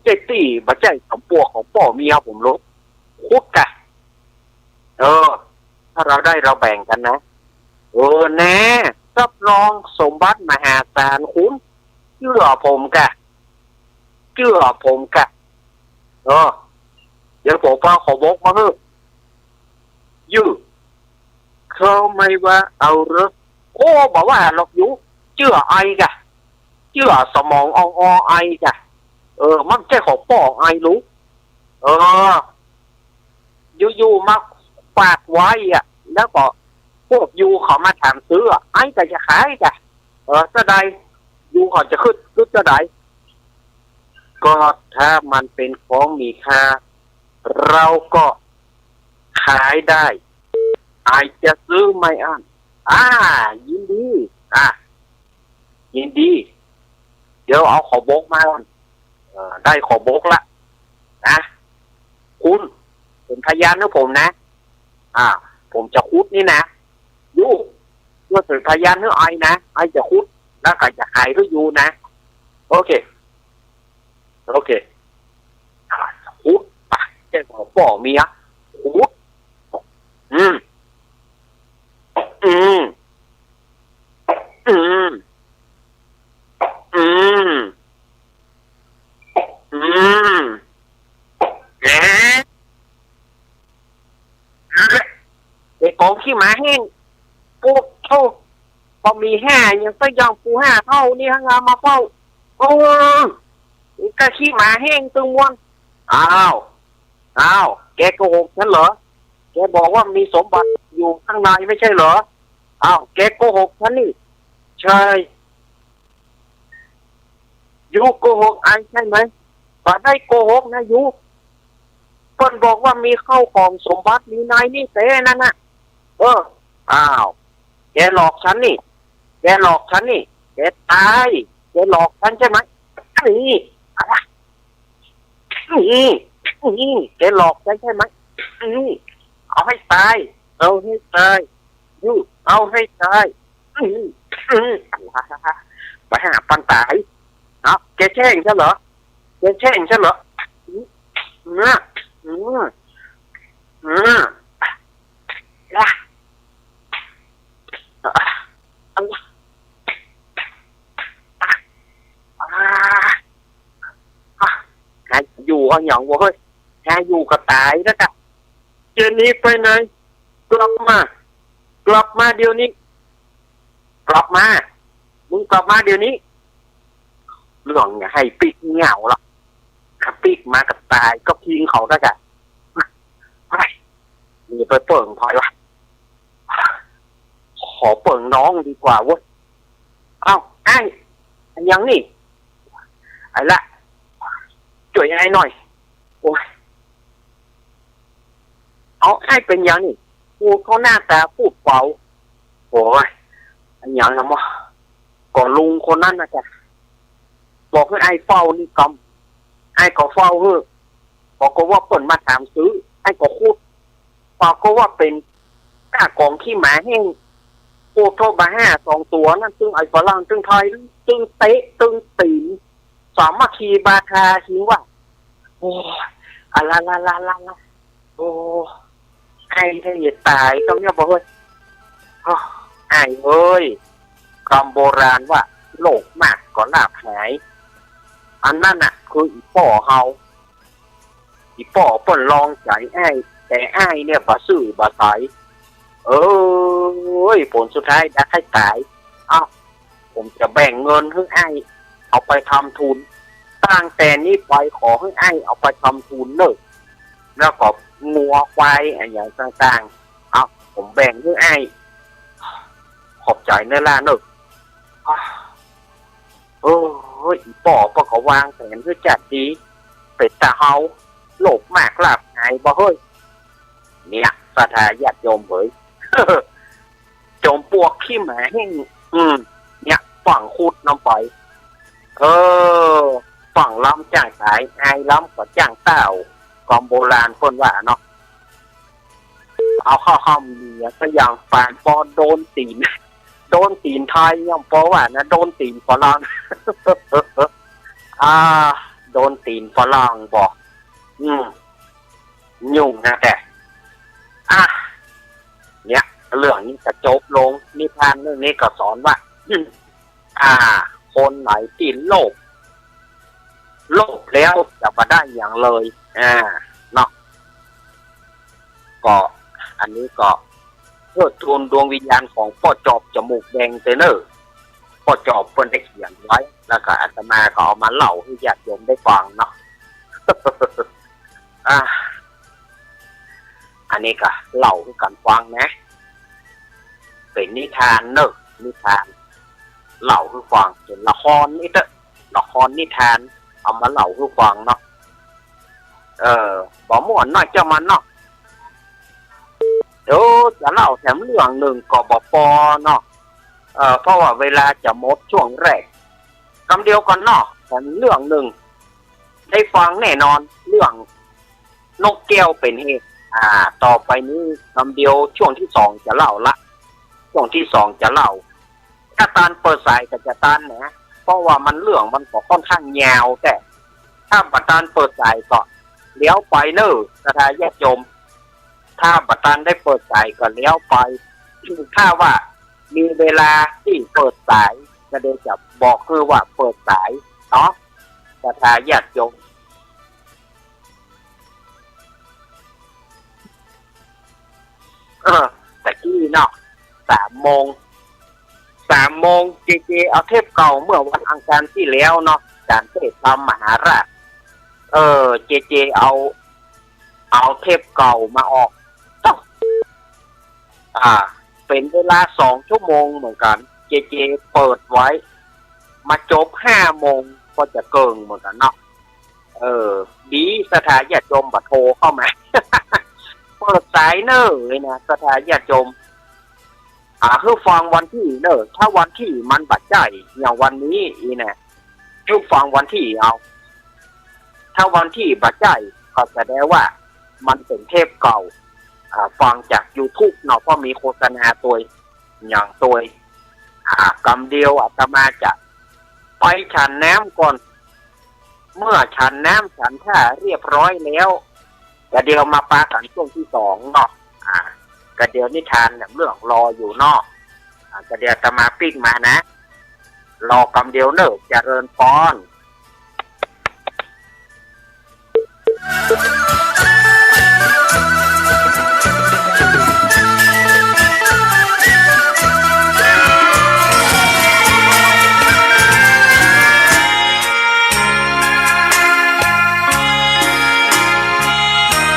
เจ๊ตี้บ่ใจ้จอมปลวกของป้อเมียผมหรอก ขุดกะ เออ ถ้าเราได้เราแบ่งกันนะ เออ แน่ รับรองสมบัติมหาศาลคุณ เจื้อผมกะ เจื้อผมกะ เออ เดี๋ยวผมไปเอาขอบบกมาหื้อ อยู่ เขาไม่ว่าเอาเหรอ โอ้ บ่ว่าหรอกอยู่ เจื้อไอ้กะ เจื้อสมองอ่องออไอ้กะ เออ มันใจ้ของป้อไอ้ลุง เออ อยู่ๆ มาฝากไว้อะ แล้วก็พวกอยู่เขามาถามซื้ออะ ไอ้ก็จะขายกะ เออ จะใด อยู่เขาจะขึ้น ขึ้นจะใด ก็ถ้ามันเป็นของมีค่า เราก็ขายได้ ไอ้จะซื้อไม่อั้น อ่า ยินดี อ่า ยินดี เดี๋ยวเอาขอบบกมาก่อน เอ่อ ได้ขอบบกละนะ คุณเป๋นพยานหื้อผมนะ อ่า ผมจะขุดนี่นะ อยู่ เปื้อเป๋นพยานหื้อไอ้นะ ไอ้จะขุด แล้วก็จะขายหื้ออยู่นะ โอเค โอเค อ่า ขุด ไป แจ้งของป้อเมีย ขุด อืม อืม อืม อืม อืม แหม ไอ้กองขี้หมาแห้ง พวกเฒ่า บ่มีห้าหยังสักอย่าง ปู่ห้าเฒ่านี่หั้นมาเฝ้า เออ ก็ขี้หมาแห้งตึงมวล อ้าว อ้าว แกโกหกฉันเหรอ แกบอกว่ามีสมบัติอยู่ข้างในไม่ใช่เหรอ อ้าว แกโกหกฉันนี่ ใช่ อยู่โกหกไอ้ใช่ไหม บ่ได้โกหกนะยู เปิ้นบอกว่ามีข้าวของสมบัติ มีนายนี่แต๊นั้นน่ะ เออ อ้าว แกหลอกฉันนี่ แกหลอกฉันนี่ แกต๋าย แกหลอกฉันใจ้ไหม นี่ อะไร นี่ นี่ แกหลอกฉันใจ้ไหม นี่ เอาให้ต๋าย เอาให้ต๋าย ยู เอาให้ต๋าย อื้อหือ อื้อหือ ไปหาปันต๋าย เอ้า แกแจ้งฉันเหรอ แกแจ้งฉันเหรอ อืม อืม อืม อืม อ่ะ อ่ะ อ่ะ หาอยู่เอาหยังวะเฮ้ย หาอยู่ก็ต๋ายแล้วกะ เจนนี่ไปไหน กลับมา กลับมาเดี๋ยวนี้ กลับมา มึงกลับมาเดี๋ยวนี้ เรื่องอย่าหื้อปิ๊กเหง้าละ ถ้าปิ๊กมาก็ต๋ายก็พิงเขาได้กะ เฮ้ย นี่ไปเปิงใผวะ ขอเปิงน้องดีกว่าเว้ย เอ้า อ้าย อะหยังนี่ ไอ้ละ จ้วยอ้ายหน่อย โอ้ย เอ้า อ้ายเป๋นหยังนี่ โอ้ เขาหน้าต๋าปูดเป๋า โอ้ย อะหยังนะหมอ ก็ลุงคนนั้นนะจ๊ะ บอกหื้ออ้ายเฝ้านี่กำ อ้ายก็เฝ้าหื้อ ปรากฏว่าเปิ้นมาถามซื้อ อ้ายก็ขุด ปรากฏว่าเป๋นก้ากองขี้หมาแห้ง โอ้โธ่ บ่าห้าสองตั๋วนั้น ตึงไอ้ฝรั่ง ตึงไทย ตึงเตะ ตึงตี๋น สามัคคีบาทา จริงว่า โอ้ย อะละละละละละ โอ้ อ้ายได้ต๋ายกำเนี่ยบ่เฮ้ย โอ้ อ้ายเอ้ย กำโบราณว่า โลภมากก็ลาภหาย อันนั้นน่ะ คืออี่ป้อเฮา อี่ป้อเปิ้นลองใจ๋อ้าย แต่อ้ายเนี่ยบ่ซื่อบ่ใส เอ้ย ผลสุดท้ายดักหื้อต๋าย เอ้า ผมจะแบ่งเงินหื้ออ้าย เอาไปทำทุน ตั้งแต่นี้ไปขอหื้ออ้ายเอาไปทำทุนเน่อ แล้วก็งัวควายอะหยังต่างๆ เอ้า ผมแบ่งหื้ออ้าย ขอบใจ๋เน่อล่ะเน่อ เอ้ย อี่ป้อเปิ้นก็วางแผนหื้อจัดดี เป๋นตาเฮา โลภมากลาภหายบ่เฮ้ย เนี่ย ศรัทธาญาติโยมเหย จอมปลวกขี้หมาแห้ง อืม เนี่ย ฟั่งขุดนำไป เออ ฟั่งลำจ้างต๋าย อายลำก็จ้างเต้า กำโบราณเปิ้นว่าเนาะ เอาเข้า เข้าเมียซะอย่างปานปอโดนตี๋น โดนตี๋นไทย ยังปอว่านะ โดนตี๋นฝรั่ง อ่า โดนตี๋นฝรั่งบ่ อืม ยุ่งนะแต่ อ่ะ เนี่ย เรื่องนี้ก็จบลง นิทานเรื่องนี้ก็สอนว่า อืม อ่า คนไหนตี้โลภ โลภแล้วจะบ่ได้หยังเลย อ่า เนาะ ก็ อันนี้ก็เทิดทูนดวงวิญญาณของป้อจอบจมูกแดงเตอเน่อ ป้อจอบเปิ้นได้เขียนไว้ แล้วก็อาตมาก็เอามาเล่าหื้อญาติโยมได้ฟังเนาะ อ่า อันนี้ก็เล่าหื้อกั๋นฟังนะ เป๋นนิทานเน่อ นิทาน เล่าหื้อฟัง เป๋นละครนี่เต๊อะ ละครนิทาน เอามาเล่าหื้อฟังเนาะ เออ บ่ม่วนน้อยเจ้ามันเนาะ เดี๋ยวจะเล่าแถมเรื่องนึ่งก็บ่ปอเนาะ เออ เพราะว่าเวลาจะหมดช่วงแรก กำเดียวก่อนเนาะ แถมเรื่องนึ่ง ได้ฟังแน่นอน เรื่องนกแก้วเป๋นเหตุ อ่า ต่อไปนี้กำเดียวช่วงตี้สองจะเล่าละ ช่วงตี้สองจะเล่า ถ้าตานเปิดสายก็จะตานนะ เพราะว่ามันเรื่องมันก็ค่อนข้างยาว แต่ถ้าบ่ตานเปิดสายก็เลี้ยวไปเน่อ ศรัทธาญาติโยม ถ้าบ่ตานได้เปิดสายก็เลี้ยวไป ถ้าว่ามีเวลาตี้เปิดสาย ก็เดี๋ยวจะบอกหื้อว่าเปิดสายเนาะ ศรัทธาญาติโยม เออ ตะกี้เนาะ สามโมง สามโมง เจเจเอาเทปเก่าเมื่อวันอังคารตี้แล้วเนาะ อาจ๋ารย์เทศน์ธรรมมหาราช เออ เจเจเอา เอาเทปเก่ามาออก อ่า เป๋นเวลาสองชั่วโมงเหมือนกั๋น เจเจเปิดไว้ มาจบห้าโมง ก็จะเกิ่งเหมือนกั๋นเนาะ เออ ดี ศรัทธาญาติโยมบ่โทรเข้ามา เปิดสายเน่อเลยนะ ศรัทธาญาติโยม อ่า หื้อฟังวันตี้เน่อ ถ้าวันตี้มันบ่ใจ้ อย่างวันนี้อี้นะ หื้อฟังวันตี้เอา ถ้าวันตี้บ่ใจ้ ก็แสดงว่ามันเป๋นเทปเก่า อ่า ฟังจากยูทูบเนาะ เพราะมีโฆษณาตวย อย่างตวย อ่า กำเดียวอาตมาจะไปฉันน้ำก่อน เมื่อฉันน้ำฉันท่าเรียบร้อยแล้ว กะเดียวมาปากั๋นช่วงตี้สองเนาะ อ่า กะเดียวนิทานเนี่ยเรื่องรออยู่เนาะ อ่า กะเดียวอาตมาปิ๊กมานะ รอกำเดียวเน่อ เจริญพร